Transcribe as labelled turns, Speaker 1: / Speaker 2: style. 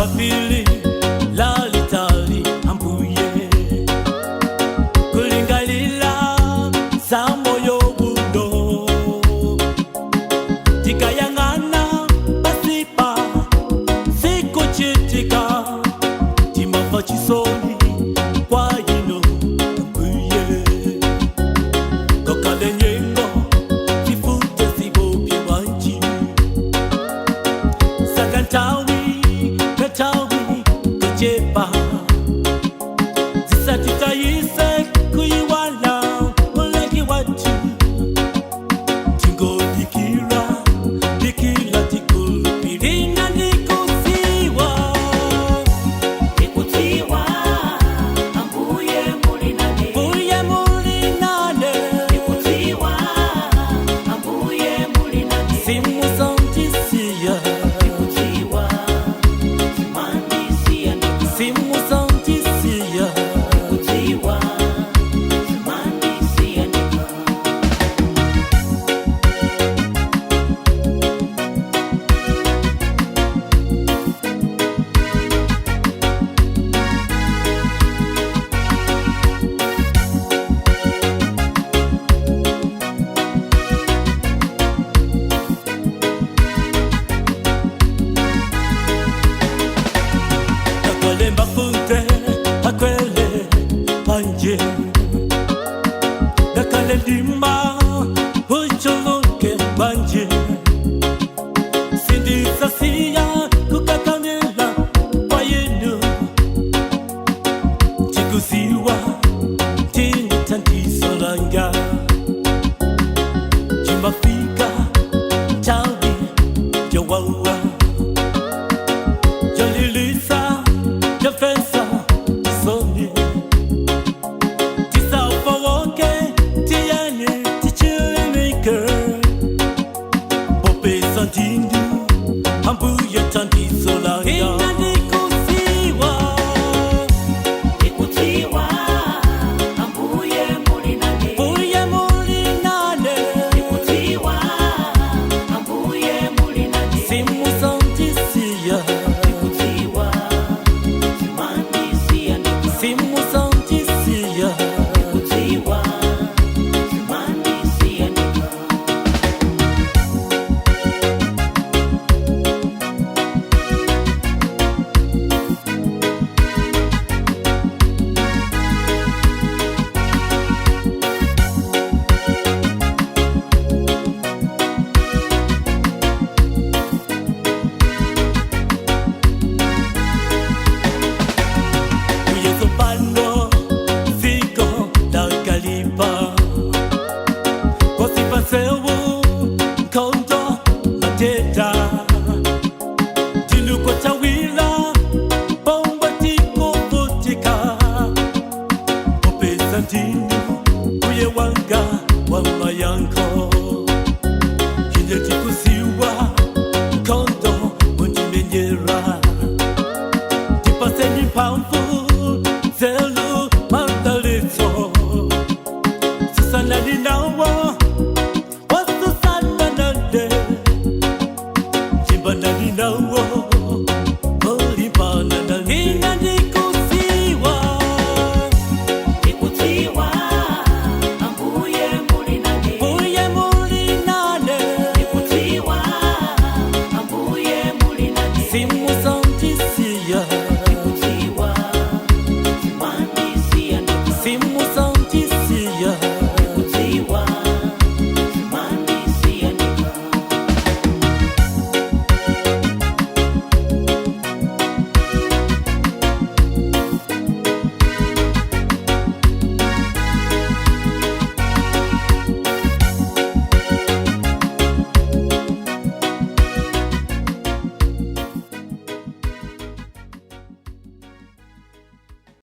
Speaker 1: Pafili lalitali ambuye kulingalila za moyo buno tikayang'ana pasipa sikuchitika timamva chisoni kwa ino ambuye kokale nyengo tifute zigopye wanji sakantawi katawi kuchepa zisatitayise kuiwala muleki watu tingodikira dikila tikulupilina ndikusiwa.
Speaker 2: Ndikudziwa, Ambuye muli nane.
Speaker 1: Mbuye muli nane.
Speaker 2: Ndikudziwa, Ambuye muli nane.
Speaker 1: Simusantisiya.
Speaker 2: Ndikudziwa, simandisiya ndikudziwa.
Speaker 1: Simusantisiya.
Speaker 2: Ndikudziwa, simandisiya ndikudziwa.
Speaker 1: Akwele mafunte akwele panje Dakale ndima uchuluke mbanje Sindisasiya kukakamela kwa yenu Chikuziwa tintandisolanga Chimafika chawi jowawa Jolilisa, jofensa, soni Tisafowoke, tiyane, tichilimike Popesa ndindu, ambuye tandisolanga Ina ndikusiwa.
Speaker 2: Ndikudziwa, Ambuye muli nane.
Speaker 1: Mbuye muli nane.
Speaker 2: Ndikudziwa, Ambuye muli nane.
Speaker 1: Simusantisiya.
Speaker 2: Ndikudziwa, simandisiya ndikudziwa.
Speaker 1: Simusantisiya.
Speaker 2: Ndikudziwa, simandisiya ndikudziwa.
Speaker 1: Uyeso pano ziko dakalipa Kwasipasewu nkondo mateta Tilukotawila bomba tikuvutika Popesa ndinu uye wanga wamayanko Ine tikusiwa nkondo mundimenyera Tipaseni pamfu zelu mandalitso Susana ninawa wasusana nande Jimbana ninawa olimbana nande Ina ndikusiwa.
Speaker 2: Ndikudziwa, Ambuye muli nane.
Speaker 1: Mbuye muli nane.
Speaker 2: Ndikudziwa, Ambuye muli nane.
Speaker 1: Simu